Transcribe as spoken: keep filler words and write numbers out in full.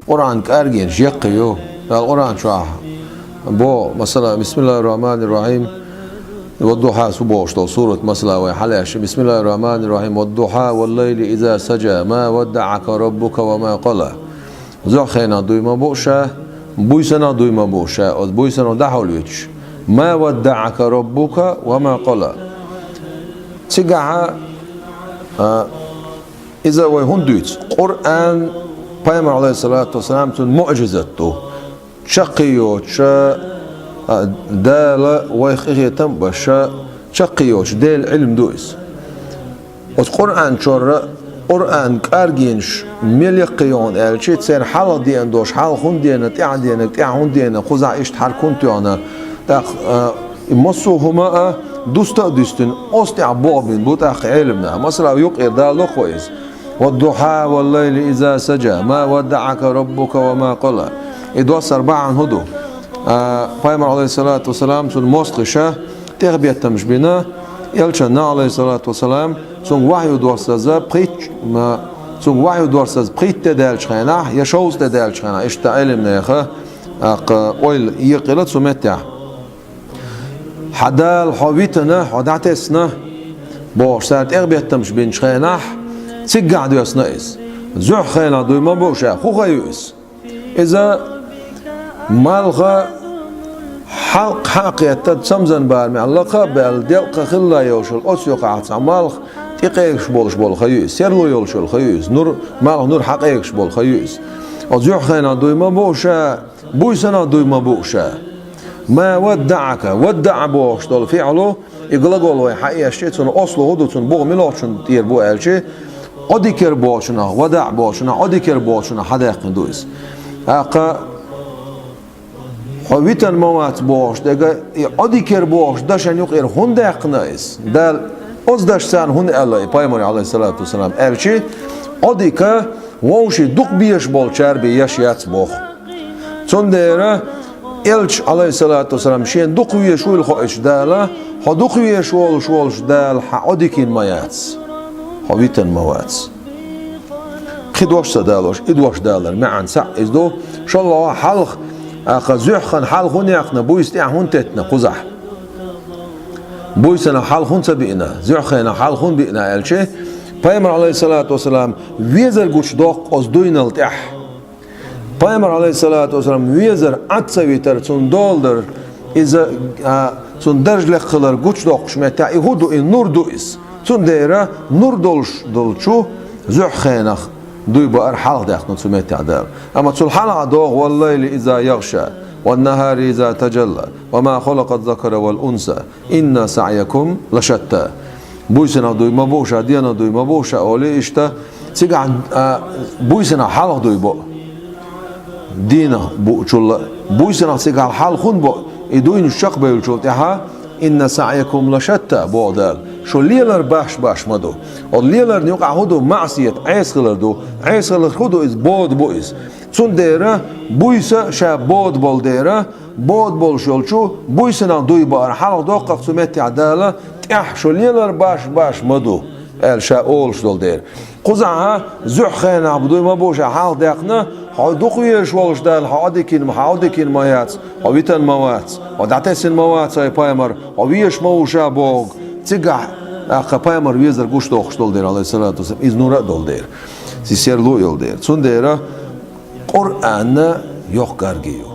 Къуръан кӀаргенаш яккхий ю. Дала Къуръан чохь бо, масала, بسم الله الرحمن الرحيم, والضحى, цу бохуш долу сурат, масала, вай хьалаьцча, بسم الله الرحمن الرحيم, والضحى والليل إذا سجى, ما ودعك ربك وما قلى. Зуьхьа хенахь дуй ма бу ша, буьйсанна дуй ма бу ша, оцу буьйсанна дӀахьулвуьйтуш. ما ودعك ربك وما قلى. Цигахь, а, иза вай хӀунда дуьйцу? Къуръан, пайхамар, алейхиссалату вассалам, цуьнан муӀжизат ду. Чаккхе йоцуша, а, Дала вайх къинхетам а беша, чаккхе йоцуш Делан Ӏилма ду иза. Оцу Къуръан чуьра, Къуръан кӀаргенаш мел яккхий ю хьуна аьлча, церан хьалха деана долуш, хьалха хӀунда деана, тӀаьхьа деанарг, тӀаьхьа хӀунда деана, кхузахь иштта хьарк хӀунда тоьхна, тӀаккха, а, и массо а хӀума а дуста а дуьстина, оцу тӀехь болх бина бу тӀаккха Ӏеламнаха. Масала, юккъера Дала лохо иза: والضحى والليل إذا سجى, ما ودعك ربك وما قلى. И доссар бахьана хӀун ду? А, пайхамар, алейхиссалату вассалам, цуьнан мостагӀаша тӀехбеттамаш бина, элчанна, алейхиссалату вассалам, цуьнга вахью доссаза пхийтта, ма, цуьнга вахью доссаза пхийтта де даьллачу хенахь, я шовзткъа де даьллачу хенахь, иштта Ӏеламнаха, а, кха, ойла екъийла цу меттехь. Хьан Дала хьо витина, хьо дӀатесна, бохуш, цара тӀехбеттамаш бинчу хенахь, циггахь доьссина иза. Зуьхьа хенахь дуй ма бу ша, хӀун хан ю иза? Иза малха хьалкха хьа а кхетта, цамзан барамехь лакха а баьлла, делкъа хилла йолуш йолу оцу юкъахь цхьа малх тӀекъегаш болуш болу хан ю иза, серло йолуш йолу хан ю иза, нур, малх нур хьакъегаш болу хан ю иза. Оцу зуьхьа хенахь дуй ма бу ша, буьйсанна дуй ма бу ша. ما ودعك, ودع бохуш долу фиълу, и глагол вай хьаэшча, цуьнан аслу хӀун ду, цуьнан бух муьлхачунна тӀера бу аьлча, Ӏодикира бохучунах, ودع бохучунах, Ӏодикира бохучунах хьадаьккхина ду иза. ТӀаккха хьо витина ма вац бохуш дерг, и Ӏодикира бохучу дашна юкъера хӀунда даьккхина иза? Дала оцу дашца хӀунда аьлла и пайхамаре, алейхиссалату вассалам, аьлча, Ӏодика вовшийн дукха безаш болчара бен еш яц боху. Цундела элча, алейхиссалату вассалам, шена дукха везаш вуйла хоуьйтуш Дала, хьо дукха везаш волуш волчу Дала хьан Ӏодикина ма яц, хьо витина ма вац. Кхин дош ца далош, и дош далар маьӀна цхьаъ иза ду. ШолгӀа хьалха, а, кха, зуьхьа хенахь хьалха хӀунда яьккхина, буьйса тӀехь хӀунда теттина кхузахь? Буьйсанна хьалха хӀунда ца биъна, зуьхьа хенахь хьалха хӀунда биъна аьлча, пайхамар, алейхиссалату вассалам, везар гучудоккху оцу дуйнал тӀехь. Пайхамар, алейхиссалату вассалам, везар Ӏад ца витар, цунна дола дар, иза, а, цунна даржа лекха хилар гучудоккхуш меттехь, и хӀун ду, и нур ду иза. Цундела нур долуш долчу зуьхьа хенах дуй баар хьалха даьккхина цу меттехь Дала. Амма цул хьалха догӀу: والليل إذا يغشى والنهار إذا تجلى وما خلق الذكر والأنثى إن سعيكم لشتى. Буьйсанах дуй ма бу ша, денах дуй ма бу ша, олий иштта, цигахь, а, буьйсанах хьалха дуй бо. Дийнах буучул а, буьйсанах цигахь хьалха хӀунда бо, и дуйнаш чекхбевллачул тӀаьхьа, إن سعيكم لشتى, боху Дала. Шу лелар баш-баш ма ду. Оцу леларна юкъахь хӀун ду? Маъсият, Ӏеса хилар ду. Ӏеса хилар хӀун ду иза? Бода бу иза. Цундела буьйса ша бода болу дела, бода болуш йолчу буьйсанах дуй баар хьалха доккху цу меттехь Дала, тӀехь шу лелар баш-баш ма ду, аьлла ша олуш долу дела. Кхузахь зуьхьа хенахь дуй ма бу ша хьалха даьккхина, хьо дукха везаш волуш Дала хьан Ӏодикина, хьан Ӏодикина ма яц, хьо витина ма вац, хьо дӀатесина ма вац, ай пайхамар, хьо везаш ма ву ша боху. Цигахь, тӀаккха пайхамар везар гучудоккхуш долу дела, алейхиссалату вассалам, иза нур а долу дела, иза серло а йолу дела. Цундела Къуръан йоккха кӀаргий ю.